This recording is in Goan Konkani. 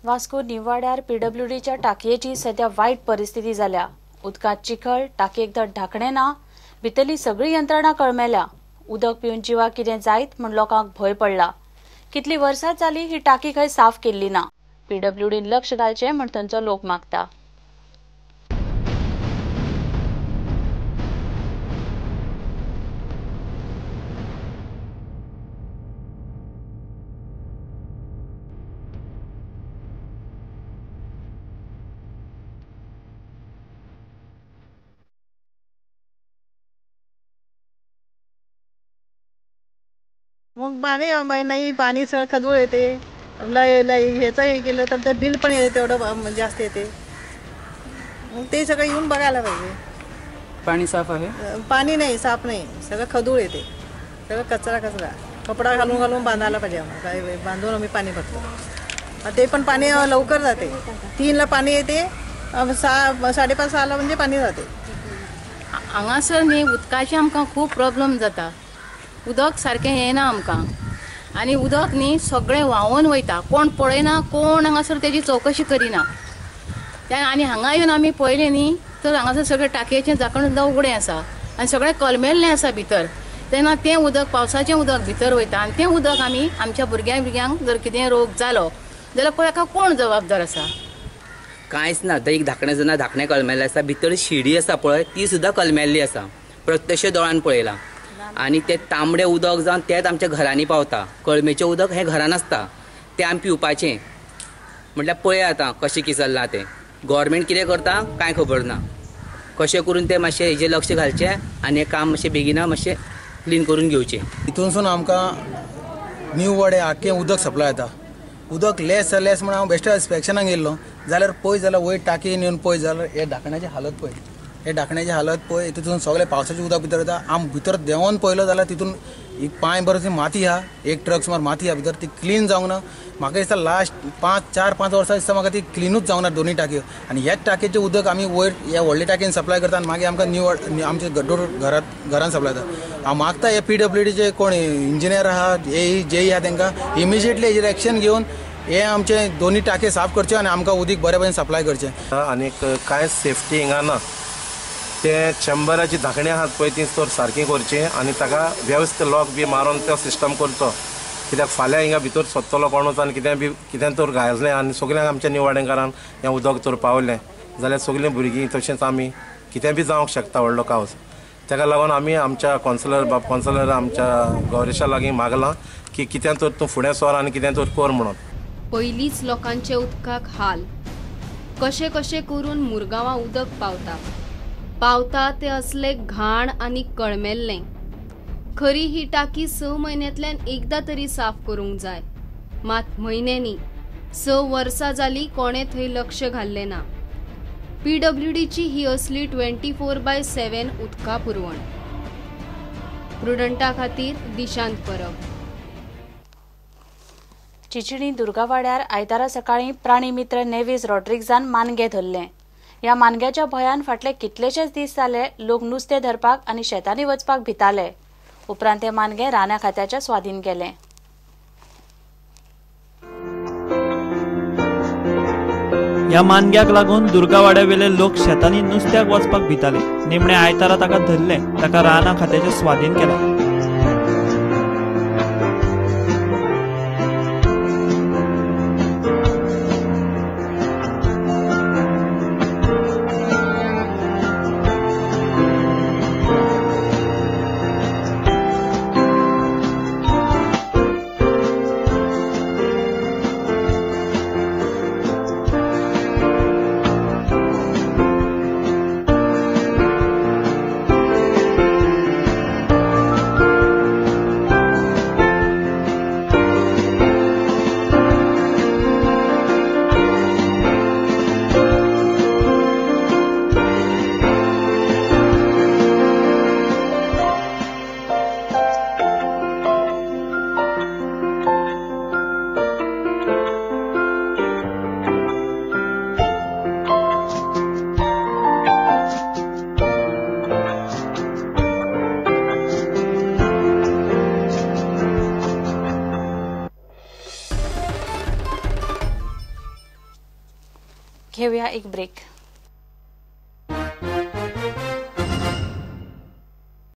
वास्को निवाड्यार पीडब्ल्यूडीच्या टाकयेची सध्या वायट परिस्थिती जाल्या. उदकांत चिखल, टाकयेक धड धाकणें ना, भितरली सगळी यंत्रणा कळमेल्या. उदक पिवन जिवाक कितें जायत म्हूण लोकांक भंय पडला. कितली वर्सां जाली ही टाकी खंय साफ केल्ली ना. पीडब्ल्यूडीन लक्ष घालचें म्हूण थंयचो लोक मागता. मग पाणी नाही, पाणी सगळं खदूळ येते. ह्याचं हे केलं तर ते बिल पण येते तेवढं जास्त येते. मग ते सगळं येऊन बघायला पाहिजे. पाणी साफ आहे? पाणी नाही, साफ नाही, सगळं खदूळ येते, सगळं कचरा कचरा. कपडा घालून घालून बांधायला पाहिजे आम्हाला, बांधून आम्ही पाणी भरतो. ते पण पाणी लवकर जाते, 3ला पाणी येते, 6, 5:30, 6ला म्हणजे पाणी जाते. हांगासर न्ही उदकाचे आमकां खूब प्रॉब्लम जाता. उदक सारकें येना आमकां आनी उदक न्ही सगळें व्हांवून वयता. कोण पळयना, कोण हांगासर तेजी चवकशी करिना. आनी हांगा येवन आमी पळयलें न्ही तर हांगासर सगळें टाकयेचें झाकण सुद्दां उगडें आसा आनी सगळें कलमेल्लें आसा भितर. तेन्ना तें उदक पावसाचें उदक भितर वयता आनी तें उदक आमी आमच्या भुरग्यां भुरग्यांक जर कितें रोग जालो जाल्यार पळय हाका कोण जबाबदार आसा? कांयच ना, एक धाकणें ना, धाकणें कलमेल्लें आसा, भितर शिडी आसा पळय ती सुद्दां कलमेल्ली आसा, प्रत्यक्ष दोळ्यान पळयलां. आनी तें तांबडें उदक जावन तेंच आमच्या घरांनी पावता. कळमेचें उदक हें घरान आसता, तें आमी पिवपाचें. म्हटल्यार पळय आतां कशें कितें चल्लां तें. गव्हर्मेंट कितें करता कांय खबर ना. कशें करून तें मातशें हेजेर लक्ष घालचें आनी हें काम मातशें बेगिना मातशें क्लीन करून घेवचें. हितूनसून आमकां न्यू वाडे आख्खें उदक सप्लाय जाता. उदक लेस लेस म्हण हांव बेश्टे इन्स्पेक्शनाक गेल्लो जाल्यार पळय जाल्यार वयर टाकी येवन पळय जाल्यार हे धाकण्याची हालत पळय, हे धाकण्याची हालत पळय. तितून सगळें पावसाचें उदक भितर वता. आम भितर देंवोन पळयलो जाल्यार तितून एक पांय भर माती आहा, एक ट्रक सुमार माती आहा भितर, ती क्लीन जावंक ना. म्हाका दिसता लास्ट 5-4-5 वर्सां दिसता म्हाका ती क्लिनूच जावंक ना दोनूय टाकयो. आनी ह्याच टाकयेचें उदक आमी वयर ह्या व्हडल्या टाकयेन सप्लाय करता आनी मागीर आमकां न्यू आमच्या गड्डोर घरान सप्लाय जाता. हांव मागता हे पीडब्ल्यूडीचे कोण इंजिनियर आहा, ए जेई आहा, तांकां इमिजिएटली हेजेर एक्शन घेवन हे आमचे दोनूय टाके साफ करचे आनी आमकां उदीक बरे भशेन सप्लाय करचें. आनीक कांय सेफ्टी हिंगा ना. ते चेंबराची धाकणी आहात पळय ती तर सारकी करची आनी ताका वेवस्थीत लॉक बी मारून तो सिस्टम करचो. कित्याक फाल्यां हिंगा भितर सोदतलो कोणूच आनी कितें बी कितें तर घाललें आनी सगल्यांक आमच्या निवाडेकारान हें उदक तर पावलें जाल्यार सगलीं भुरगीं तशेंच आमी कितें बी जावंक शकता व्हडलो कावस. ताका लागून आमी आमच्या कौन्सिलर बाब कौन्सिलर आमच्या गौरेशा लागीं मागलां की कितें तर तूं फुडें सर आनी कितें तर कर म्हणून. पयलींच लोकांचे उदकाक हाल, कशें कशें करून मुरगांवां उदक पावता पावता ते असले घाण आनी कळमेल्लें. खरी ही टाकी 6 म्हयन्यांतल्यान एकदां तरी साफ करूंक जाय, मात म्हयन्यांनी 6 वर्सां जाली कोणें थंय लक्ष घाल्लें ना. पीडब्ल्यूडीची ही असली 24/7 उदका पुरवण. प्रुडंटा खातीर दिशांत परब. चिचिणी दुर्गावाड्यार आयतारा सकाळीं प्राणी मित्र नेवीज रॉड्रिग्जान मानगें धरलें. ह्या मानग्याच्या भंयान फाटले कितलेशेच दीस जाले लोक नुस्तें धरपाक आनी शेतांनी वचपाक भिताले. उपरांत ते मानगें राना खात्याच्या स्वाधीन केलें. ह्या मानग्याक लागून दुर्गावाड्यावेले लोक शेतांनी नुस्त्याक वचपाक भिताले. निमणे आयतारा ताका धरलें, ताका राना खात्याच्या स्वाधीन केलां. घेवया एक ब्रेक.